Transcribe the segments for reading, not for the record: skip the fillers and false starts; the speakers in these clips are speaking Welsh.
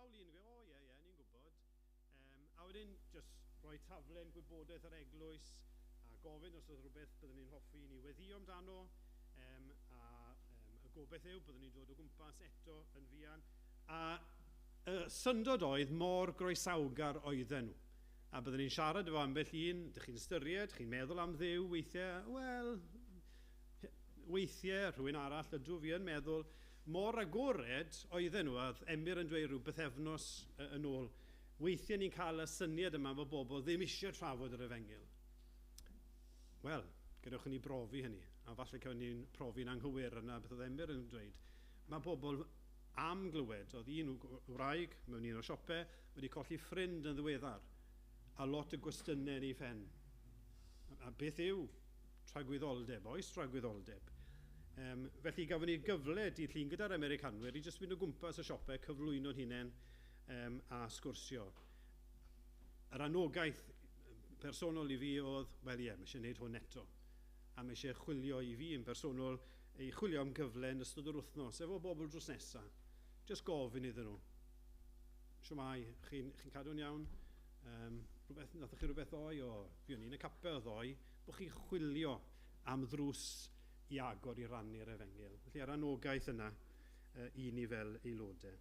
sawl un yn gweud, o ie, ie, ni'n gwybod. A wedyn, jyst rhoi taflen gwybodaeth yr eglwys a gofyn os oedd rhywbeth byddwn ni'n hoffi i ni weddïo amdano. A y gobaith yw byddwn ni'n dod o gwmpas eto yn fuan. A y syndod oedd mor groesawgar oedden nhw. A byddwn ni'n siarad efo ambell un, dych chi'n ystyried, chi'n meddwl am Dduw weithiau, wel, weithiau rhywun arall, ydw fi yn meddwl, mor agored oedden nhw, a oedd Emyr yn dweud rhyw bythefnos yn ôl, weithiau ni'n cael y syniad yma fod bobl ddim eisiau trafod yr efengyl. Wel, gadewch i ni brofi hynny, a falle cawn ni'n profi'n anghywir yna beth oedd Emyr yn dweud. Mae bobl am glywed, oedd un wraig mewn un o'r siopau wedi colli ffrind yn ddiweddar, a lot o gwestiynau yn ei phen. A beth yw tragwyddoldeb? Oes tragwyddoldeb? Felly gafon ni gyfle dydd Llun gyda'r Americanwyr i jyst fynd o gwmpas y siopau, cyflwyno'n hunain a sgwrsio. Yr anogaeth personol i fi oedd, wel ie, mae eisiau gwneud hwn eto. A mae eisiau chwilio i fi yn personol, i chwilio am gyfle yn ystod yr wythnos, efo bobl drws nesa. Jyst gofyn iddyn nhw. Shwmae, chi'n cadw'n iawn? Nathoch chi rhywbeth ddoe? O, fi o'n i'n y capel ddoe. Bod chi'n chwilio am ddrws i agor i rannu'r efengyl. Felly yr anogaeth yna i ni fel aelodau.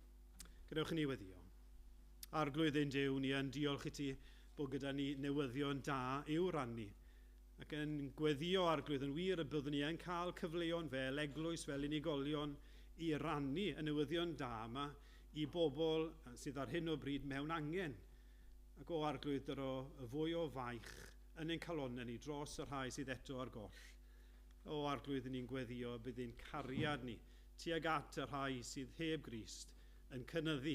Gadewch i ni weddïo. Arglwydd ein Duw, ni yn diolch i ti bod gyda ni newyddion da i'w rannu. Ac yn gweddio Arglwydd yn wir y byddwn ni yn cael cyfleon fel eglwys, fel unigolion i rannu y newyddion da yma i bobl sydd ar hyn o bryd mewn angen. Ac o Arglwydd dyro fwy o faich yn ein calonnau ni dros y rhai sydd eto ar goll. O Arglwydd, ni'n gweddio bydd ein cariad ni tuag at y rhai sydd heb Grist yn cynyddu,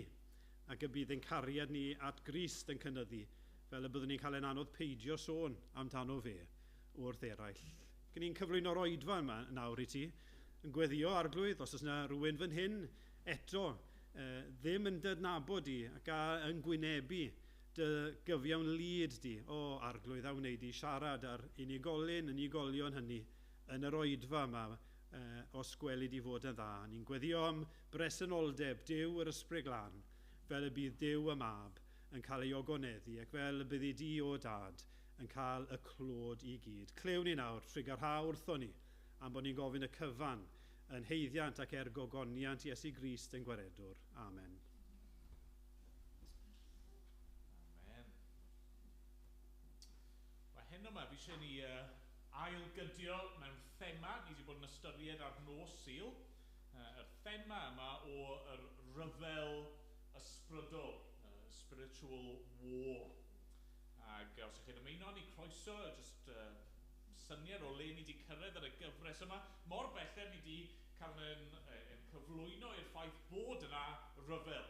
ac y bydd ein cariad ni at Grist yn cynyddu, fel y byddwn ni'n cael ein anodd peidio sôn amdano fe wrth eraill. Gyn ni'n cyflwyno'r oedfa yma nawr i ti, yn gweddio Arglwydd, os oes yna rhywun fan hyn eto ddim yn dydnabod di ac yn gwynebu dy gyfiawn lid di, o Arglwydd, a wneud i siarad ar unigolyn, unigolion hynny yn yr oedfa yma, os gweli di fod yn dda. Ni'n gweddio am bresenoldeb Duw yr Ysbryd Glân, fel y bydd Duw y Mab yn cael ei ogoneddu, ac fel y byddi di o Dad yn cael y clod i gyd. Clywn ni nawr, trugarha wrthon ni, am bod ni'n gofyn y cyfan yn haeddiant ac er gogoniant Iesu Grist yn Gwaredwr. Amen. Amen. Wel, heno yma fi eisiau ni ailgydio mewn thema ni wedi bod yn ystyried ar nos Sul. Yr thema yma o'r rhyfel ysbrydol, spiritual war. Ac os ydych chi'n ymuno ni, croeso, jyst syniad o le ni wedi cyrraedd ar y gyfres yma. Mor belled ni wedi cael ein cyflwyno i'r ffaith bod yna ryfel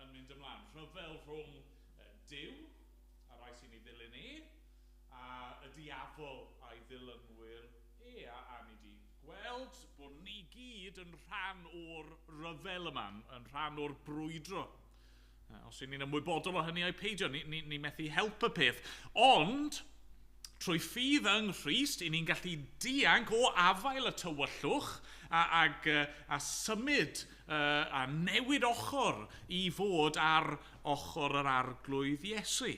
yn mynd ymlaen. Rhyfel rhwng Duw, a rai sy'n ei ddilyn e, a y diafol a'i ddilynwyr e. A ni wedi gweld bod ni gyd yn rhan o'r ryfel yma, yn rhan o'r brwydro. Os ydyn ni'n ymwybodol o hynny ai peidio, ni methu help y peth. Ond, trwy ffydd yng Nghrist, i ni'n gallu dianc o afael y tywyllwch a symud a newid ochr i fod ar ochr yr Arglwydd Iesu.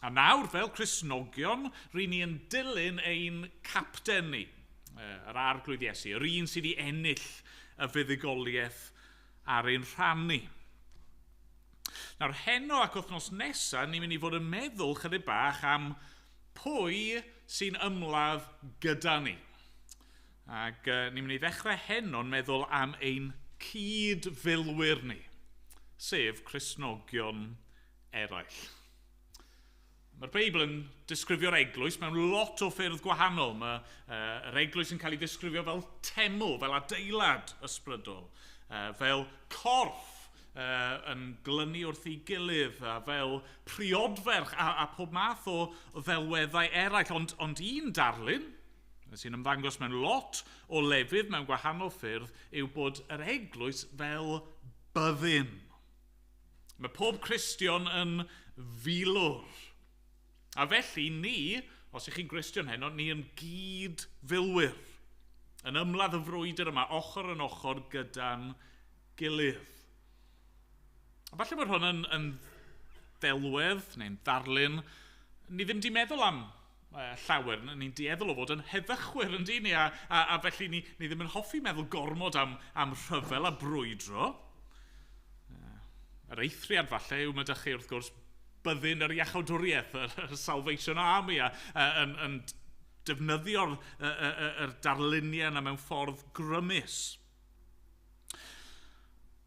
A nawr, fel Cristnogion, ry'n ni yn dilyn ein capten ni, yr Arglwydd Iesu, yr un sydd wedi ennill y fuddugoliaeth ar ein rhan ni. Nawr, heno ac wythnos nesaf, ni'n mynd i fod yn meddwl chydig bach am pwy sy'n ymladd gyda ni. Ac ni'n mynd i ddechrau heno'n meddwl am ein cyd-filwyr ni, sef Cristnogion eraill. Mae'r Beibl yn disgrifio'r eglwys mewn lot o ffyrdd gwahanol. Mae yr eglwys yn cael ei ddisgrifio fel teml, fel adeilad ysbrydol, fel corff yn glynu wrth ei gilydd, a fel priodferch a pob math o ddelweddau eraill. Ond un darlun sy'n ymddangos mewn lot o lefydd mewn gwahanol ffyrdd yw bod yr eglwys fel byddin. Mae pob Cristion yn filwr. A felly ni, os ych chi'n Gristion heno, ni yn gyd-filwyr, yn ymladd y frwydr yma ochr yn ochr gyda'n gilydd. A falle bod hwn yn ddelwedd neu'n ddarlun ni ddim di meddwl am llawer. Ni'n dueddol o fod yn heddychwyr yn dyn ni, a felly ni ddim yn hoffi meddwl gormod am rhyfel a brwydro. Yr eithriad falle yw mae dych chi wrth gwrs byddin yr iachawdwriaeth, yr Salvation Army, yn defnyddio'r yr darluniau yna mewn ffordd grymus.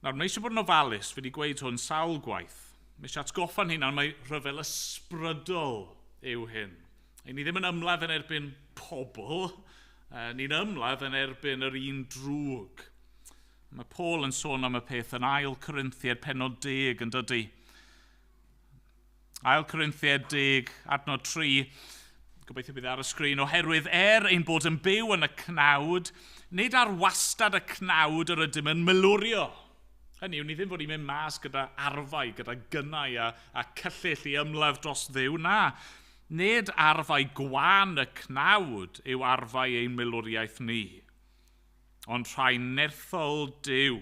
Nawr, mae eisiau bod yn ofalus, fi wedi gweud hwn sawl gwaith. Mae eisiau atgoffa'n hunan mai rhyfel ysbrydol yw hyn. Ni ddim yn ymladd yn erbyn pobl, ni'n ymladd yn erbyn yr un drwg. Mae Paul yn sôn am y peth yn 2 Corinthiaid pennod 10 yn dydy. 2 Corinthiaid 10, adnod 3, gobeithio bydd ar y sgrin, oherwydd ein bod yn byw yn y cnawd, nid ar wastad y cnawd yr ydym yn milwrio. Hynny yw, ni ddim fod i'n mynd mas gyda arfau, gyda gynnau a cyllyll i ymladd dros Dduw, na. Nid arfau gwan y cnawd yw arfau ein milwriaeth ni, ond rhai nerthol Duw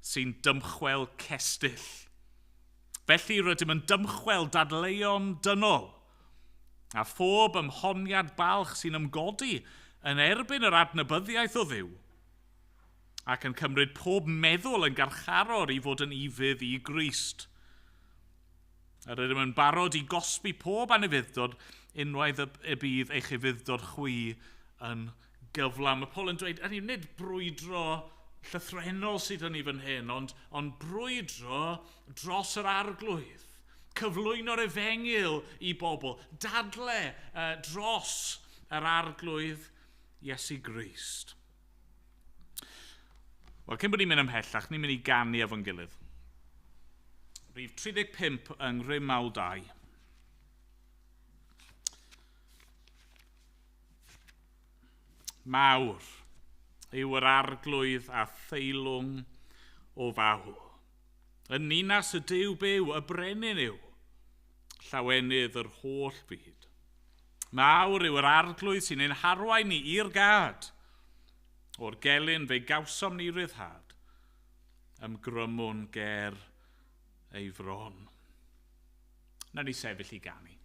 sy'n dymchwel cestyll. Felly rydym yn dymchwel dadleuon dynol, a phob ymhoniad balch sy'n ymgodi yn erbyn yr adnabyddiaeth o Dduw, ac yn cymryd pob meddwl yn garcharor i fod yn ufudd i Grist. A rydym yn barod i gosbi pob anufudd-dod unwaith y bydd eich ufudd-dod chwi yn gyflawn. Mae Paul yn dweud, hynny, nid brwydro llythrennol sydd yn ei fan hyn, ond brwydro dros yr arglwydd. Cyflwyno'r efengyl i bobl, dadle dros yr arglwydd Iesu Grist. Wel, cyn bod ni'n mynd ymhellach, ni'n mynd i ganu efo'n gilydd. Rhif 35 yng Nghrym Mawl 2. Mawr yw yr arglwydd a theilwng o fawl. Yn ninas y Duw byw, y brenin yw, llawenydd yr holl byd. Mawr yw yr arglwydd sy'n ein harwain ni i'r gad. O'r gelyn fe gawsom ni ryddhad, ymgrymwn ger ei fron. Nawn ni sefyll i ganu.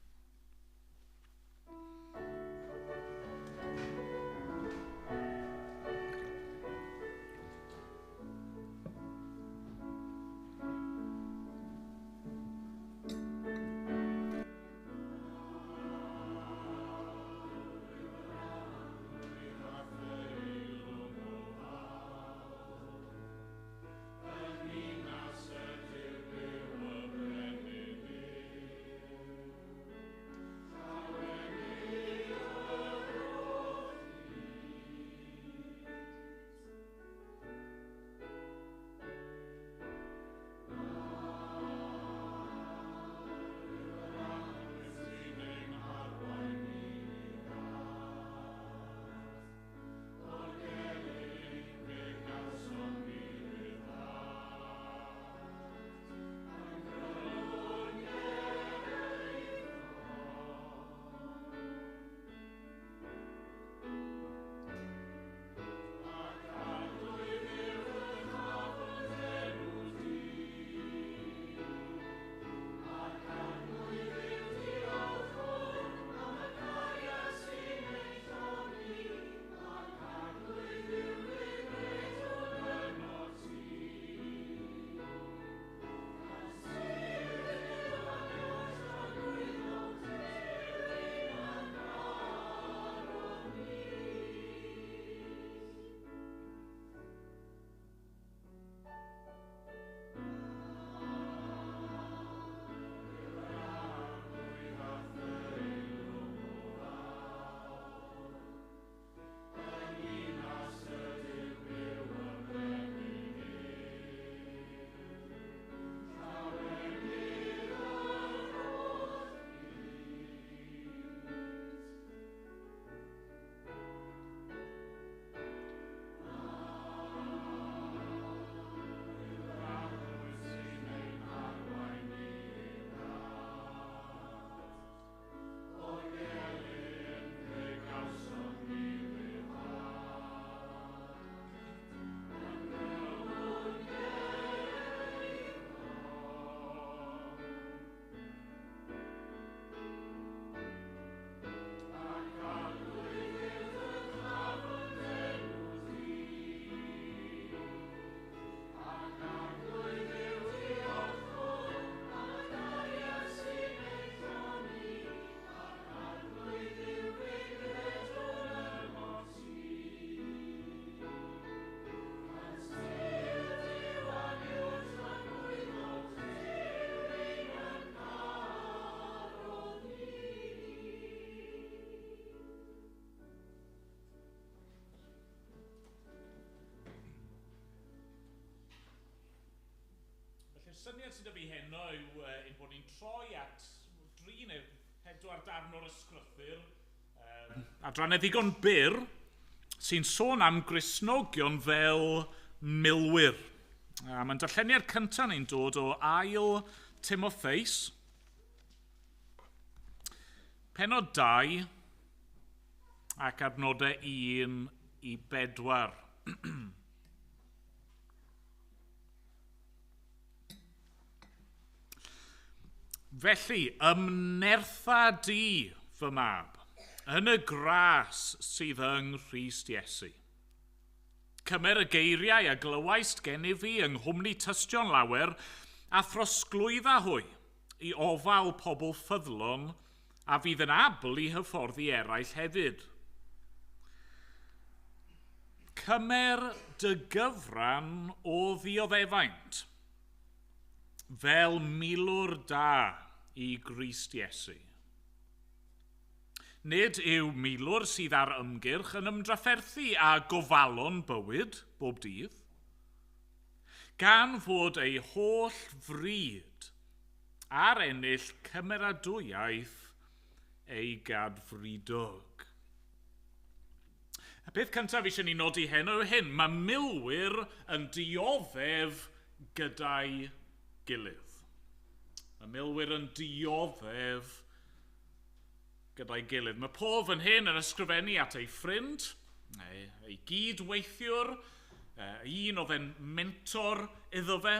Y syniad sydd 'da fi heno yw ein bod ni'n troi at 3 neu 4 darn o'r ysgrythur, adrannau ddigon byr, sy'n sôn am Gristnogion fel milwyr. A mae'n darlleniad cyntaf ni'n dod o ail Timotheus, pennod 2 ac adnodau 1 i 4. Felly, ymnertha di, fy mab, yn y gras sydd yng Nghrist Iesu. Cymer y geiriau a glywaist gennyf fi yng nghwmni tystion lawer, a throsglwydda hwy i ofal pobl ffyddlon a fydd yn abl i hyfforddi eraill hefyd. Cymer dy gyfran o ddioddefaint fel milwr da i Grist Iesu. Nid yw milwr sydd ar ymgyrch yn ymdrafferthu â gofalon bywyd bob dydd, gan fod ei holl fryd ar ennill cymeradwyaeth ei gadfridog. Y peth cyntaf eisiau ni nodi heno yw hyn, mae milwyr yn dioddef gyda'i gilydd. Mae milwyr yn dioddef gyda'i gilydd. Mae Paul fan hyn yn ysgrifennu at ei ffrind, ei gydweithiwr, un oedd e'n mentor iddo fe,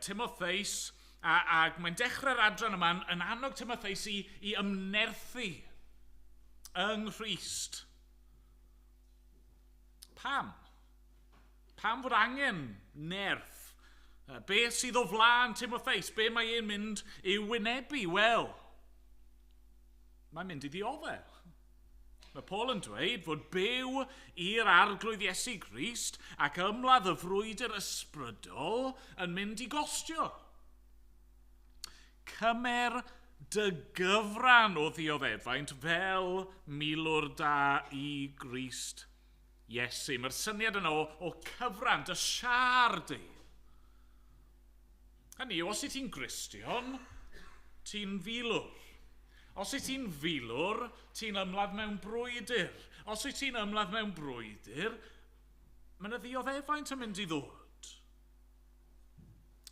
Timotheus, ac mae'n dechrau'r adran yma yn annog Timotheus i ymnerthu yng Nghrist. Pam? Pam fod angen nerth? Beth sydd o flaen Timotheus? Be mae e'n mynd i'w wynebu? Wel, mae'n mynd i ddioddef. Mae Paul yn dweud fod byw i'r Arglwydd Iesu Grist ac ymladd y frwydr ysbrydol yn mynd i gostio. Cymer dy gyfran o ddioddefaint fel milwr da i Grist Iesu. Mae'r syniad yna o cyfran, dy siar di. Hynny yw, os wyt ti'n Gristion, ti'n filwr. Os wyt ti'n filwr, ti'n ymladd mewn brwydr. Os wyt ti'n ymladd mewn brwydr, mae yna ddioddefaint yn mynd i ddod.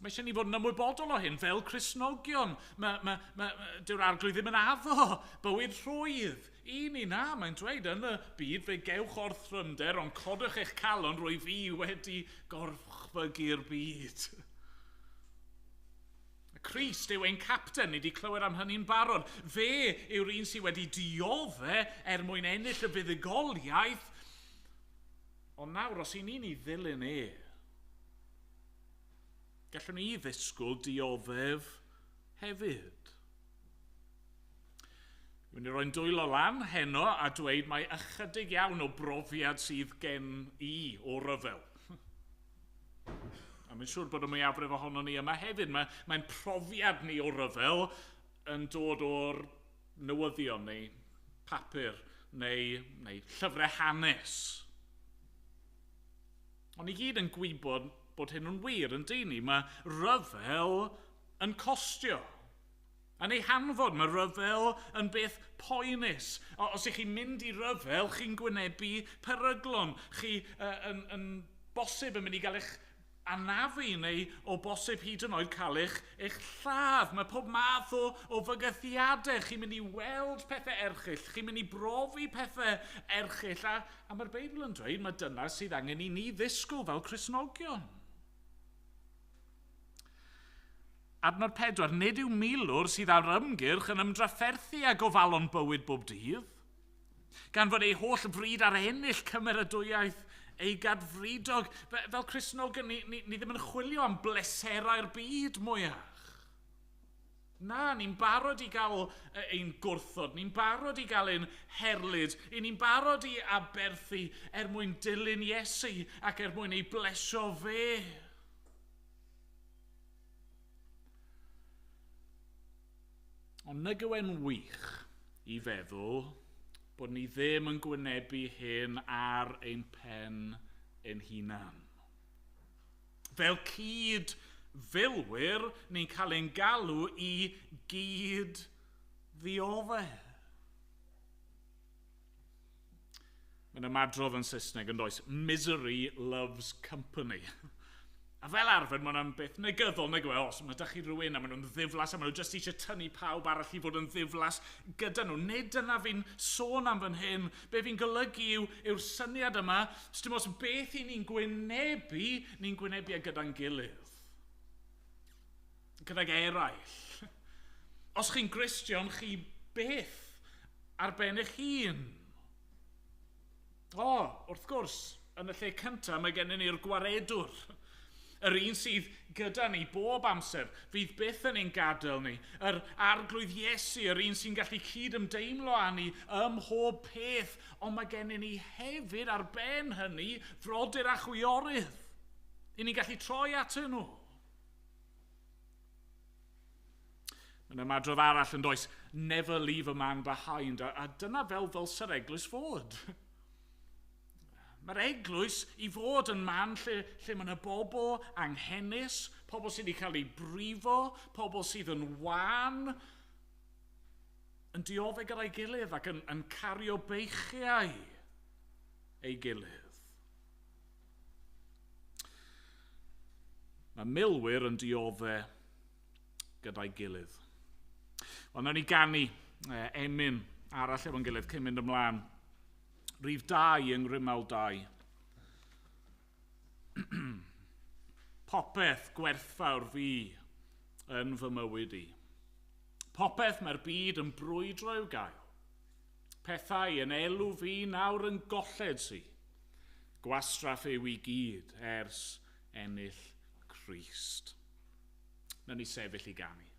Mae eisiau ni fod yn ymwybodol o hyn fel Cristnogion. Dyw'r Arglwydd ddim yn addo bywyd rhwydd i ni, na. Mae'n dweud yn y byd fe gewch orthrymder, ond codwch eich calon, rwy fi wedi gorchfygu'r byd. Crist yw ein capten, ni wedi clywed am hynny'n barod. Fe yw'r un sydd wedi diodde er mwyn ennill y fuddugoliaeth. Ond nawr, os i ni'n ei ddilyn e, gallwn ni ddisgwyl dioddef hefyd. Dwi'n mynd i roi'n dwylo lan heno a dweud mai ychydig iawn o brofiad sydd gen i o ryfel. A mae'n siŵr bod y mwyafrif ohonon ni yma hefyd. Mae'n profiad ni o ryfel yn dod o'r newyddion neu papur neu llyfrau hanes. Ond ni gyd yn gwybod bod hyn yn wir yn dyn ni. Mae ryfel yn costio. Yn ei hanfod, mae ryfel yn beth poenus. Os ych chi'n mynd i ryfel, chi'n gwynebu peryglon. Chi yn bosib yn mynd i gael eich anafu neu o bosib hyd yn oed cael eich lladd. Mae pob math o fygythiadau. Chi'n mynd i weld pethau erchyll. Chi'n mynd i brofi pethau erchyll. A mae'r Beibl yn dweud mae dyna sydd angen i ni ddisgwyl fel Cristnogion. Adnod 4, nid yw milwr sydd ar ymgyrch yn ymdrafferthu â gofalon bywyd bob dydd, gan fod ei holl fryd ar ennill cymeradwyaeth ei gadfridog. Fel Cristnogion, ni ddim yn chwilio am bleserau'r byd mwyach. Na, ni'n barod i gael ein gwrthod, ni'n barod i gael ein herlid, ni'n barod i aberthu er mwyn dilyn Iesu ac er mwyn ei blesio fe. Ond nag yw e'n wych i feddwl bod ni ddim yn gwynebu hyn ar ein pen ein hunan. Fel cyd filwyr, ni'n cael ein galw i gyd ddioddef. Mae'n ymadrodd yn Saesneg yn does, misery loves company. A fel arfer, mae hwnna'n beth negyddol, nag yw e? Os mae 'da chi rhywun a maen nhw'n ddiflas a maen nhw jyst eisiau tynnu pawb arall i fod yn ddiflas gyda nhw. Nid dyna fi'n sôn am fan hyn. Be fi'n golygu yw'r syniad yma, dim ots beth i ni'n gwynebu, ni'n gwynebu e gyda'n gilydd. Gydag eraill. Os chi'n Gristion, chi byth ar ben eich hun. O, wrth gwrs, yn y lle cyntaf mae gennym ni'r gwaredwr. Yr un sydd gyda ni bob amser, fydd byth yn ein gadael ni. Yr Arglwydd Iesu, yr un sy'n gallu cyd-ymdeimlo â ni ym mhob peth. Ond mae gennym ni hefyd ar ben hynny frodyr a chwiorydd. I ni'n gallu troi atyn nhw. Mae'n ymadrodd arall yn does, never leave a man behind. A dyna fel ddylse'r eglwys fod. Mae'r eglwys i fod yn man lle mae yna bobl anghenus, pobl sydd wedi cael eu brifo, pobl sydd yn wan, yn dioddef gyda'i gilydd ac yn cario beichiau ei gilydd. Mae milwyr yn dioddef gyda'i gilydd. Wel, nawn ni ganu emyn arall efo'n gilydd cyn mynd ymlaen. Rhif 2 yng Ngrymawl 2. Popeth gwerthfawr fi yn fy mywyd i. Popeth mae'r byd yn brwydro i'w gael. Pethau yn elw fi nawr yn golled si. Gwastraff yw i gyd ers ennill Crist. Nawn ni sefyll i ganu.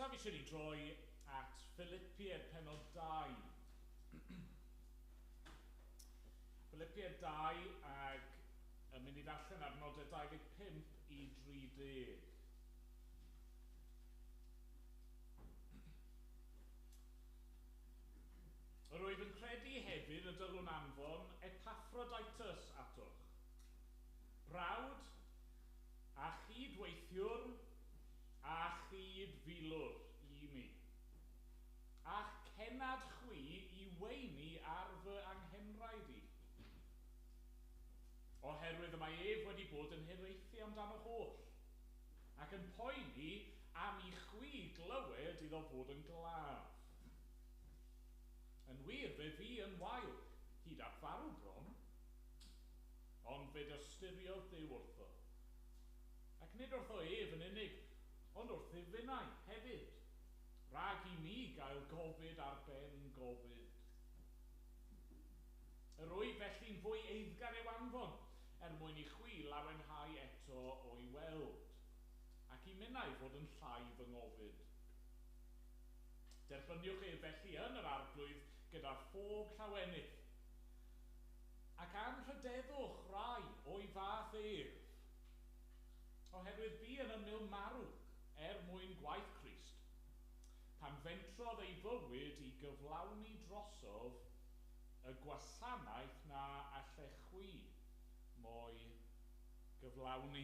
Gyntaf eisiau ni droi at Philippiaid pennod 2. Philippiaid 2 ag yn mynd i ddarllen adnodau 25 i 30. Yr wyf yn credu hefyd y dylwn anfon Epaphroditus atoch, brawd a chydweithiwr a chyd-filwr i mi, a'ch cennad chwi i weini ar fy anghenraid i. Oherwydd y mae ef wedi bod yn hiraethu amdanoch oll, ac yn poeni am i chwi glywed iddo fod yn glaf. Yn wir, fe fu yn wael, hyd at farw bron, ond fe dosturiodd Duw wrtho. Ac nid wrtho ef yn unig, ond wrthyf finnau hefyd, rhag i mi gael gofid ar ben gofid. Yr wyf felly'n fwy eiddgar i'w anfon, er mwyn i chwi lawenhau eto o'i weld, ac i minnau fod yn llai fy ngofid. Derbyniwch ef felly yn yr Arglwydd gyda phob llawenydd, ac anrhydeddwch rai o'i fath ef, oherwydd bu yn ymyl marw er mwyn gwaith Crist, pan fentrodd ei fywyd i gyflawni drosodd y gwasanaeth na allech chwi mo'i gyflawni.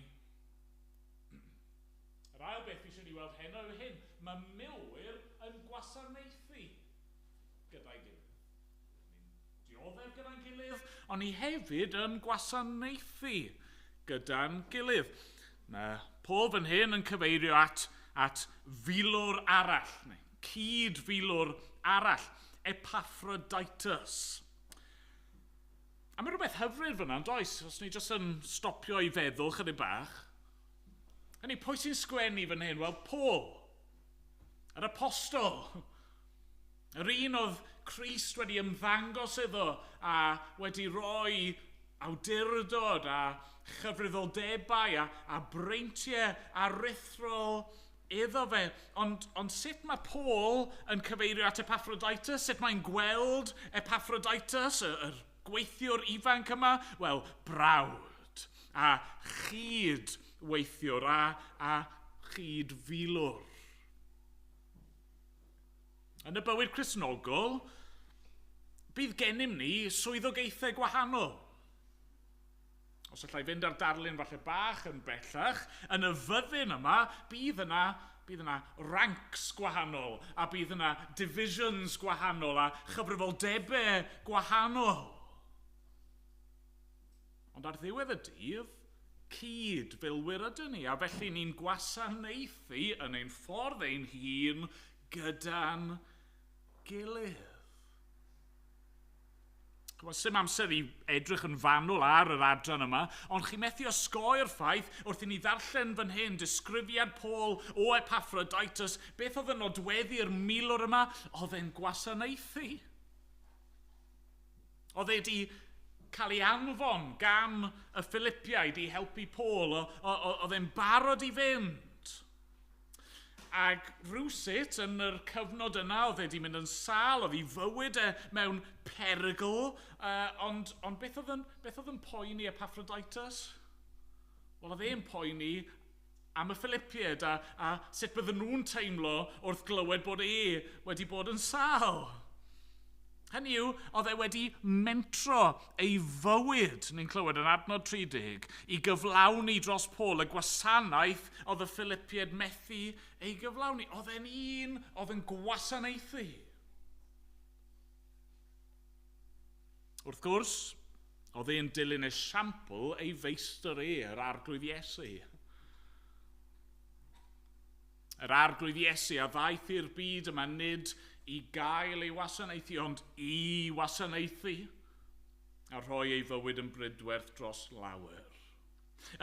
Yr ail beth fi eisiau ni weld heno yw hyn. Mae milwyr yn gwasanaethu gyda'i gilydd. Ni'n dioddef gyda'n gilydd, ond ni hefyd yn gwasanaethu gyda'n gilydd. Mae Paul fan hyn yn cyfeirio at filwr arall, neu cyd-filwr arall, Epaphroditus. A mae rhywbeth hyfryd fyna, yn does? Os ni jyst yn stopio i feddwl chydig bach. Hynny, pwy sy'n sgwennu fan hyn? Wel, Paul, yr apostol. Yr un oedd Crist wedi ymddangos iddo a wedi rhoi awdurdod a chyfrifoldebau a breintiau aruthrol iddo fe. Ond sut mae Paul yn cyfeirio at Epaphroditus? Sut mae'n gweld Epaphroditus, yr gweithiwr ifanc yma? Wel, brawd a chyd-weithiwr a chyd-filwr. Yn y bywyd Cristnogol, bydd gennym ni swyddogaethau gwahanol. Os allai fynd ar darlun falle bach yn bellach, yn y fyddin yma, bydd yna ranks gwahanol, a bydd yna divisions gwahanol, a chyfrifoldebau gwahanol. Ond ar ddiwedd y dydd, cyd-filwyr ydyn ni, a felly ni'n gwasanaethu yn ein ffordd ein hun gyda'n gilydd. Wel, sim amser i edrych yn fanwl ar yr adran yma, ond chi methu osgoi'r ffaith wrth i ni ddarllen fan hyn disgrifiad Paul o Epaphroditus, beth oedd yn nodweddu'r milwr yma? Oedd e'n gwasanaethu. Oedd e wedi cael ei anfon gan y Philippiaid i helpu Paul, oedd e'n barod i fynd. Ac rhywsut yn yr cyfnod yna, oedd e wedi mynd yn sâl, oedd ei fywyd e mewn perygl, ond beth oedd yn poeni Epaphroditus? Wel, oedd e'n poeni am y Philippiaid a sut bydden nhw'n teimlo wrth glywed bod e wedi bod yn sâl. Hynny yw, oedd e wedi mentro ei fywyd, ni'n clywed yn adnod 30, i gyflawni dros Paul y gwasanaeth oedd y Philippiaid methu ei gyflawni. Oedd e'n un oedd yn gwasanaethu. Wrth gwrs, oedd e'n dilyn esiampl ei feistr e, yr Arglwydd Iesu. Yr Arglwydd Iesu a ddaeth i'r byd yma nid i gael ei wasanaethu, ond i wasanaethu a rhoi ei fywyd yn brydwerth dros lawer.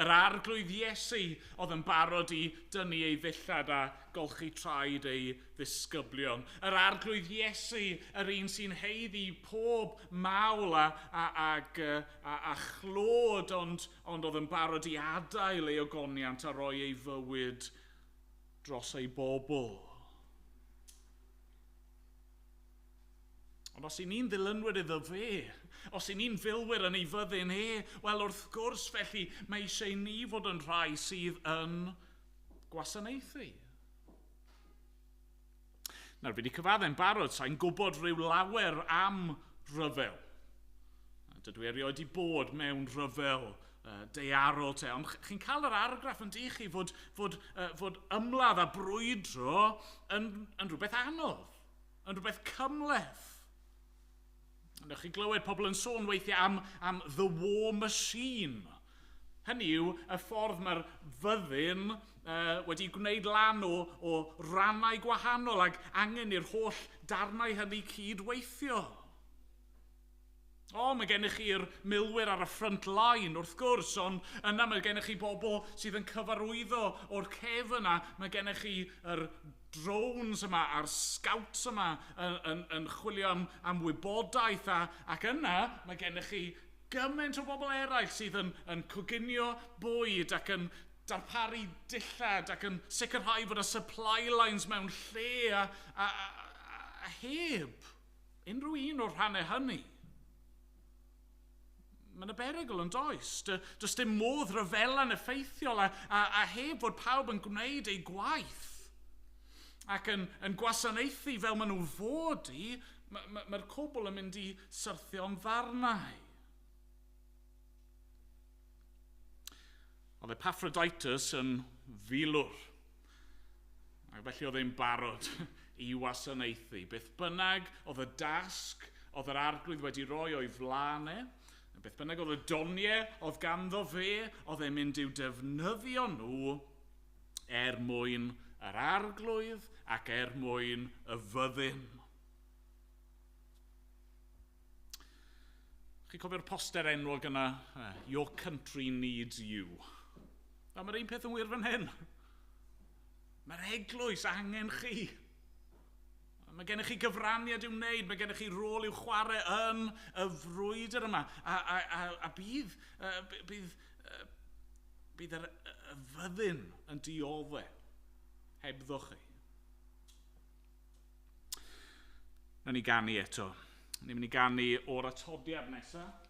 Yr Arglwydd Iesu oedd yn barod i dynnu ei ddillad a golchi traed ei ddisgyblion. Yr Arglwydd Iesu, yr un sy'n haeddu pob mawl a chlod, ond oedd yn barod i adael ei ogoniant a rhoi ei fywyd dros ei bobl. Ond os i ni'n ddilynwyr iddo fe, os i ni'n filwyr yn ei fyddin e, wel wrth gwrs felly mae eisiau ni fod yn rhai sydd yn gwasanaethu. Nawr, fi wedi cyfadde'n barod, sa'n gwybod rhyw lawer am ryfel. Dydw i erioed wedi bod mewn rhyfel daearol te, ond chi'n cael yr argraff yn dych chi fod ymladd a brwydro yn rhywbeth anodd, yn rhywbeth cymhleth. Newch chi glywed pobl yn sôn weithiau am the war machine. Hynny yw, y ffordd mae'r fyddin wedi gwneud lan o rannau gwahanol ac angen i'r holl darnau hynny cydweithio. O, mae gennych chi'r milwyr ar y front line, wrth gwrs, ond yna mae gennych chi bobl sydd yn cyfarwyddo o'r cefn yna. Mae gennych chi yr drones yma a'r scouts yma yn chwilio am wybodaeth ac yna mae gennych chi gymaint o bobl eraill sydd yn coginio bwyd ac yn darparu dillad ac yn sicrhau fod y supply lines mewn lle a heb unrhyw un o'r rhannau hynny. Mae yna berygl yn does. Does dim modd rhyfela'n effeithiol a heb fod pawb yn gwneud eu gwaith ac yn gwasanaethu fel maen nhw fod i, mae'r cwbl yn mynd i syrthio'n ddarnau. Oedd Epaphroditus yn filwr, ac felly oedd e'n barod i wasanaethu. Beth bynnag oedd y dasg oedd yr arglwydd wedi rhoi o'i flaen e, beth bynnag oedd y doniau oedd ganddo fe, oedd e'n mynd i'w defnyddio nhw er mwyn yr arglwydd ac er mwyn y fyddin. Chi'n cofio'r poster enwog yna, Your country needs you. A mae'r un peth yn wir fan hyn. Mae'r eglwys angen chi. Mae gennych chi gyfraniad i'w wneud, mae gennych chi rôl i'w chwarae yn y frwydr yma. A bydd y fyddin yn dioddef hebddo chi. Nawn ni ganu eto. Ni'n mynd i ganu o'r atodiad nesaf.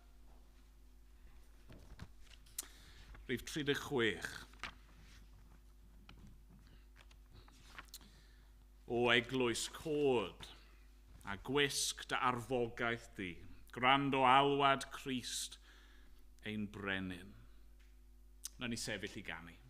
Rhif 36. O eglwys cod a gwisg dy arfogaeth di, gwrando alwad Crist ein brenin. Nawn ni sefyll i ganu.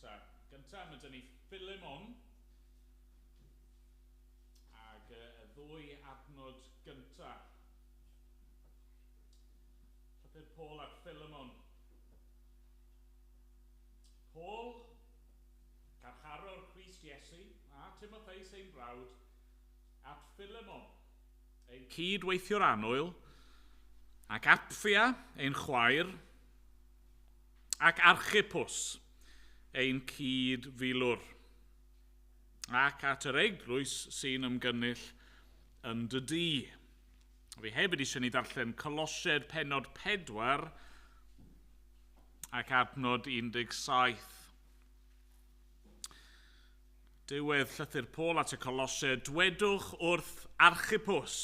nesaf. Gyntaf, mae dyn ni Philemon, ac y ddwy adnod gyntaf. Llythyr Paul at Philemon. Paul, carcharor Crist Iesu, a Timotheus ein brawd, at Philemon, ein cydweithiwr annwyl, ac Apphia, ein chwaer, ac Archippus, ein cyd-filwr, ac at yr eglwys sy'n ymgynnull yn dy dŷ. Fi hefyd eisiau ni ddarllen Colosiaid pennod 4 ac adnod 17. Diwedd llythyr Paul at y Colosiaid, dwedwch wrth Archippus,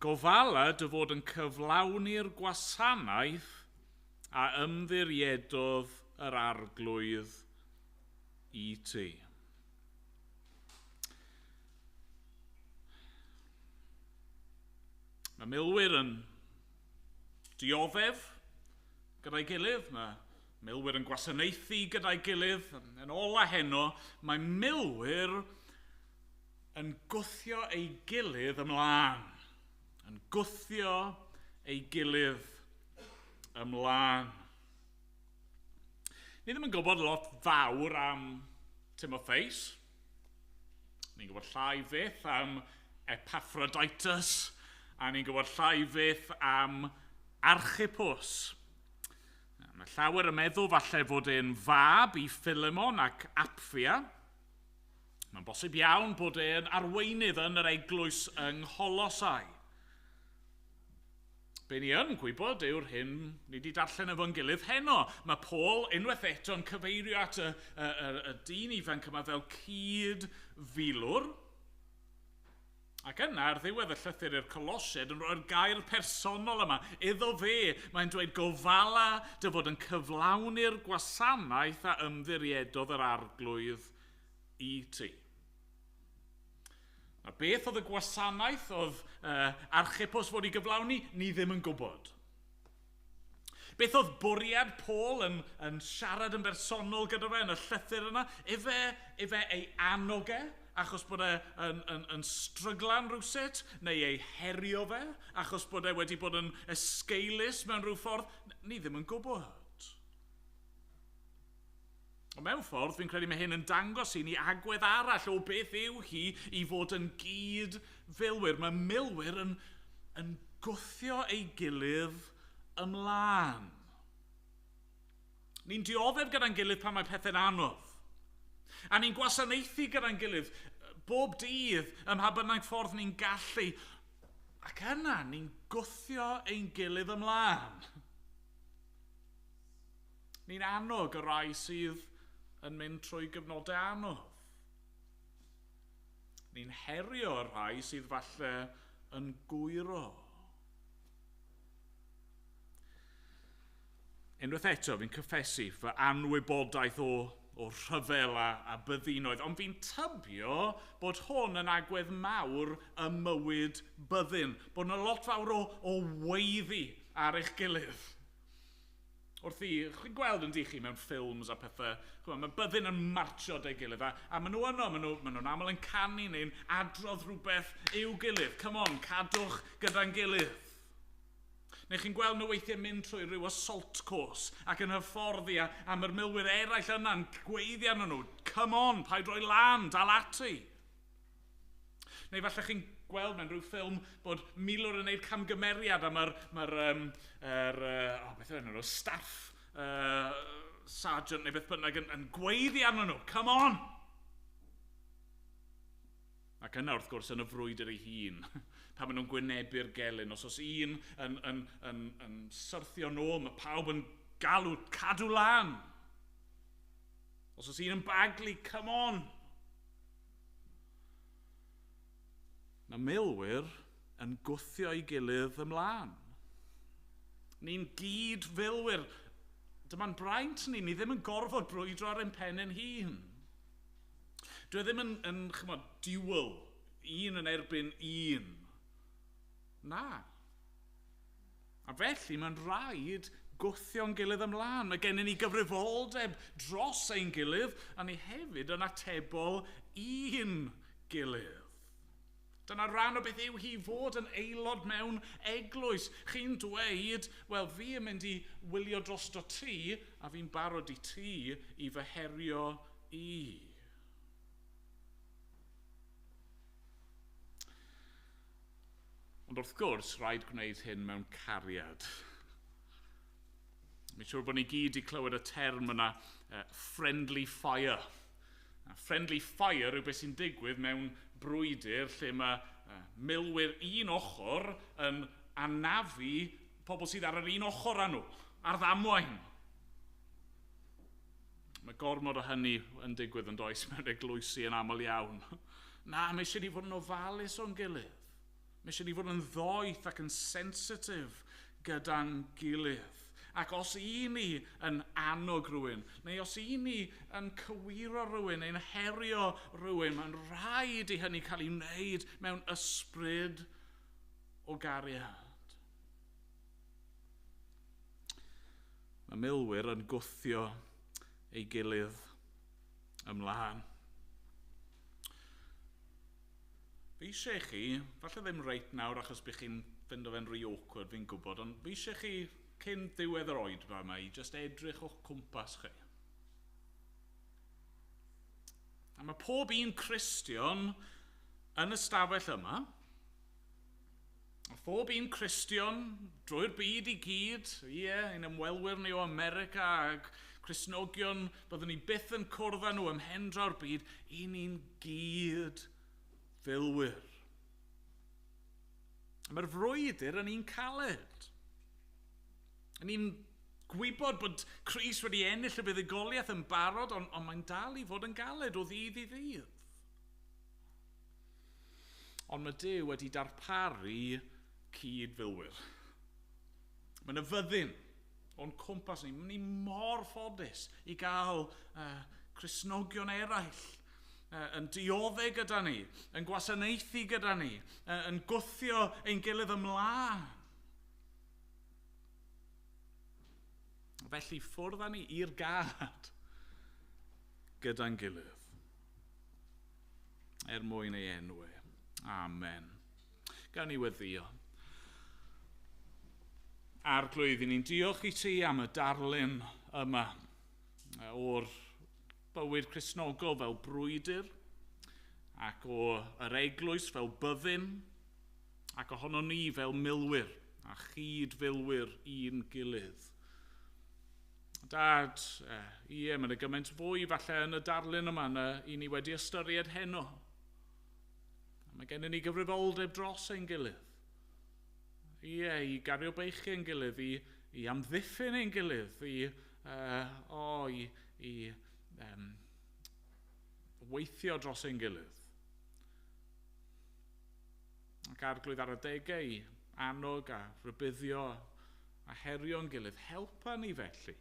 gofala dy fod yn cyflawni'r gwasanaeth a ymddiriedodd yr Arglwydd i ti. Mae milwyr yn dioddef gyda'i gilydd, mae milwyr yn gwasanaethu gyda'i gilydd. Yn ola heno, mae milwyr yn gwthio ei gilydd ymlaen. Yn gwthio ei gilydd ymlaen. Ni ddim yn gwybod lot fawr am Timotheus. Ni'n gwybod llai fyth am Epaphroditus, a ni'n gwybod llai fyth am Archippus. Mae llawer yn meddwl falle fod e'n fab i Philemon ac Apphia. Mae'n bosib iawn bod e'n arweinydd yn yr eglwys yng Ngholosau. Be ni yn gwybod yw'r hyn ni wedi darllen efo'n gilydd heno. Mae Paul unwaith eto'n cyfeirio at y dyn ifanc yma fel cyd-filwr. Ac yna, ar ddiwedd y llythyr i'r Colosiaid, yn rhoi'r gair personol yma. Iddo fe, mae'n dweud gofala dy fod yn cyflawni'r gwasanaeth a ymddiriedodd yr Arglwydd i ti. A beth oedd y gwasanaeth oedd Archippus fod i gyflawni? Ni ddim yn gwybod. Beth oedd bwriad Paul yn siarad yn bersonol gyda fe yn y llythyr yna? Efe ei annog e, achos bod e yn stryglan rhywsut, neu ei herio fe, achos bod e wedi bod yn esgeulus mewn rhyw ffordd? Ni ddim yn gwybod. Ond mewn ffordd, fi'n credu mae hyn yn dangos i ni agwedd arall o beth yw hi i fod yn gyd-filwyr. Mae milwyr yn gwthio ei gilydd ymlaen. Ni'n dioddef gyda'n gilydd pan mae pethau'n anodd. A ni'n gwasanaethu gyda'n gilydd bob dydd ym mha bynnag ffordd ni'n gallu. Ac yna, ni'n gwthio ein gilydd ymlaen. Ni'n annog y rai sydd yn mynd trwy gyfnodau anodd. Ni'n herio y rhai sydd falle yn gwyro. Unwaith eto, fi'n cyffesu fy anwybodaeth o rhyfel a byddinoedd, ond fi'n tybio bod hwn yn agwedd mawr ym mywyd byddin, bod yna lot fawr o weiddi ar eich gilydd. Wrth i, chi'n gweld yn di chi mewn ffilms a pethau, ch'mod, mae byddin yn martsio 'da'i gilydd, a maen nhw yno, maen nhw'n aml yn canu neu'n adrodd rhywbeth i'w gilydd. Come on, cadwch gyda'n gilydd. Neu chi'n gweld nhw weithiau mynd trwy rhyw assault course ac yn hyfforddi a mae'r milwyr eraill yna'n gweiddi arnyn nhw. Come on, paid roi lan, dal ati. Neu falle chi'n gweld mewn rhyw ffilm bod milwr yn gwneud camgymeriad a mae'r beth yw enw nhw, staff sergeant neu beth bynnag yn gweiddi arnyn nhw. Come on! Ac yna, wrth gwrs, yn y frwydr ei hun, pan maen nhw'n gwynebu'r gelyn, os oes un yn syrthio nôl, mae pawb yn galw, cadw lan. Os oes un yn baglu, come on! Mae milwyr yn gwthio ei gilydd ymlaen. Ni'n gyd-filwyr. Dyma'n braint ni, ni ddim yn gorfod brwydro ar ein pen ein hun. Dwi ddim yn chymod, duel, un yn erbyn un. Na. A felly mae'n rhaid gwthio'n gilydd ymlaen. Mae gennym ni gyfrifoldeb dros ein gilydd, a ni hefyd yn atebol i'n gilydd. Dyna rhan o beth yw hi fod yn aelod mewn eglwys. Chi'n dweud, wel, fi yn mynd i wylio drosto ti, a fi'n barod i ti i fy herio i. Ond wrth gwrs, rhaid gwneud hyn mewn cariad. Mi'n siŵr bod ni gyd wedi clywed y term yna, friendly fire. A friendly fire yw beth sy'n digwydd mewn brwydr lle mae milwyr un ochr yn anafu pobl sydd ar yr un ochr â nhw, ar ddamwain. Mae gormod o hynny yn digwydd yn does mewn eglwysi yn aml iawn. Na, mae eisiau ni fod yn ofalus o'n gilydd. Mae eisiau ni fod yn ddoeth ac yn sensitif gyda'n gilydd. Ac os i ni yn annog rhywun, neu os i ni yn cywiro rhywun, neu'n herio rhywun, mae'n rhaid i hynny cael ei wneud mewn ysbryd o gariad. Mae milwyr yn gwthio ei gilydd ymlaen. Fi eisiau chi, falle ddim reit nawr achos bych chi'n ffindo fe'n rhy awkward, fi'n gwybod, ond fi eisiau chi cyn diwedd yr oedfa yma i jyst edrych o'ch cwmpas chi. A mae pob un Cristion yn y stafell yma, a phob un Cristion drwy'r byd i gyd, ie, ein ymwelwyr ni o America ac Cristnogion, byddwn ni byth yn cwrdd â nhw ym mhen draw'r byd, i ni'n gyd filwyr. Mae'r frwydr yn un caled. Yn ni'n gwybod bod Crist wedi ennill y buddugoliaeth yn barod, ond mae'n dal i fod yn galed o ddydd i ddydd. Ond mae Duw wedi darparu cyd-filwyr. Mae yna fyddin o'n cwmpas ni. Mae ni mor ffodus i gael Cristnogion eraill yn dioddef gyda ni, yn gwasanaethu gyda ni, yn gwthio ein gilydd ymlaen. Felly ffwrdd â ni i'r gad gyda'n gilydd, er mwyn ei enw e. Amen. Gawn ni weddïo. Arglwydd, i ni'n diolch i ti am y darlun yma o'r bywyd Cristnogol fel brwydr, ac o yr eglwys fel byddin, ac ohono ni fel milwyr a chyd-filwyr i'n gilydd. Dad, ie, mae yna gymaint fwy falle yn y darlun yma na i ni wedi ystyried heno. Mae gennym ni gyfrifoldeb dros ein gilydd. Ie, i gario beichau ein gilydd, i amddiffyn ein gilydd, i weithio dros ein gilydd. Ac Arglwydd ar adegau i annog a rhybuddio a herio'n gilydd, helpa ni felly.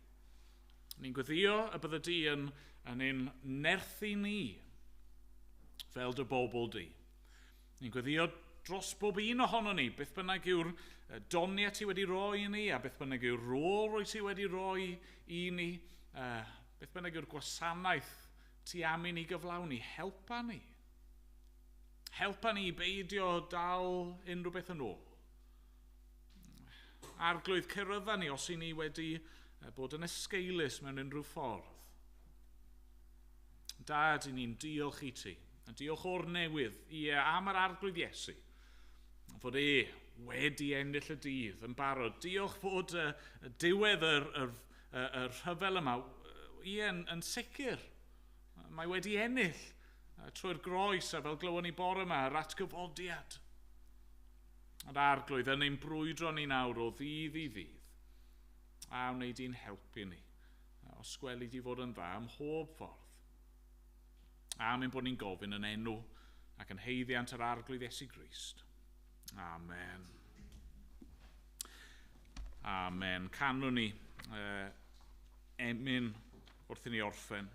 Ni'n gweddio y bydde di yn ein nerthu ni fel dy bobl di. Ni'n gweddio dros bob un ohono ni, beth bynnag yw'r doniau ti wedi roi i ni, a beth bynnag yw'r rôl rwy ti wedi roi i ni, beth bynnag yw'r gwasanaeth ti am i ni gyflawni, helpa ni. Helpa ni i beidio dal unrhyw beth yn ôl. Arglwydd, cerydda ni os i ni wedi bod yn esgeulus mewn unrhyw ffordd. Dad, i ni'n diolch i ti. A diolch o'r newydd, ie, am yr Arglwydd Iesu, fod e wedi ennill y dydd yn barod. Diolch fod y diwedd y rhyfel yma, ie, yn sicr. Mae wedi ennill trwy'r groes a fel glywon ni bore yma, yr atgyfodiad. Ond Arglwydd, yn ein brwydro ni nawr o ddydd i ddydd, a wnei di'n helpu ni, os gweli di fod yn dda ym mhob ffordd. Am ein bod ni'n gofyn yn enw ac yn haeddiant yr Arglwydd Iesu Grist. Amen. Amen. Canwn ni emyn wrth i ni orffen.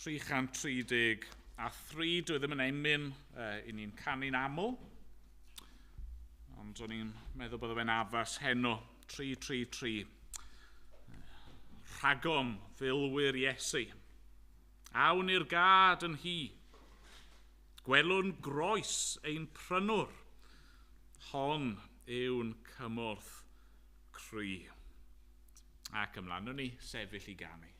333, dwi ddim yn emyn i ni'n canu'n aml, ond o'n i'n meddwl bod fe'n addas heno. 333. Rhagom filwyr Iesu. Awn i'r gad yn hi. Gwelwn groes ein prynwr. Hon yw'n cymorth cry. Ac ymlaen ni sefyll i ganu.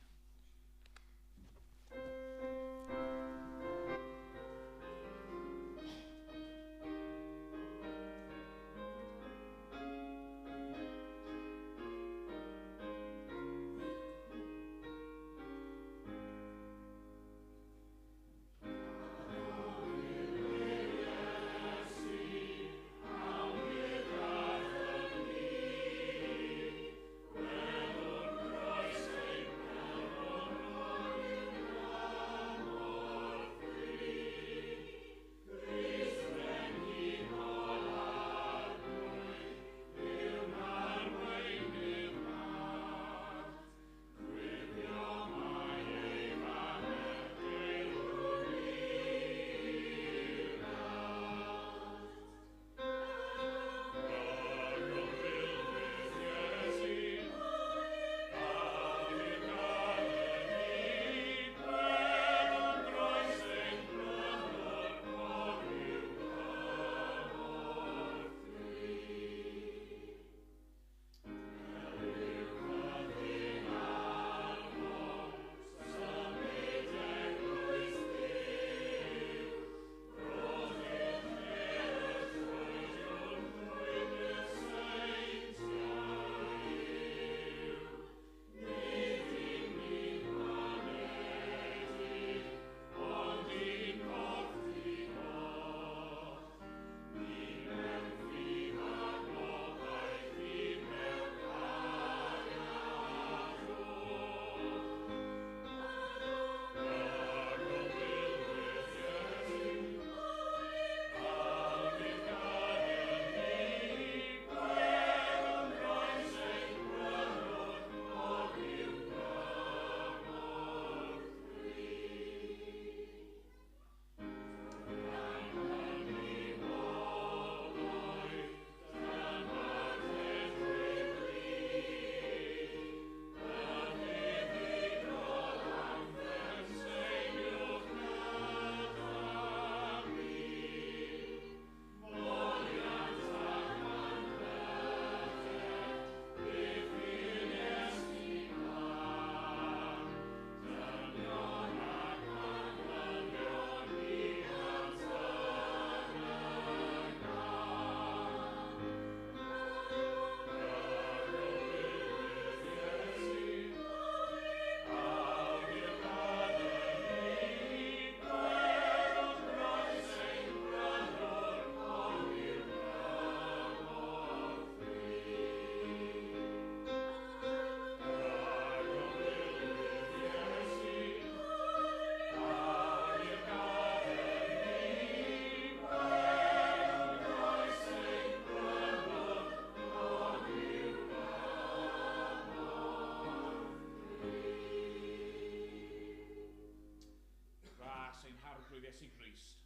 Iesu Grist,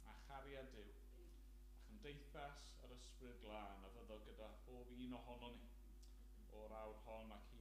a chariad Duw, a chymdeithas yr Ysbryd Glân a fyddo gyda phob un ohonon ni, o'r awr hon ac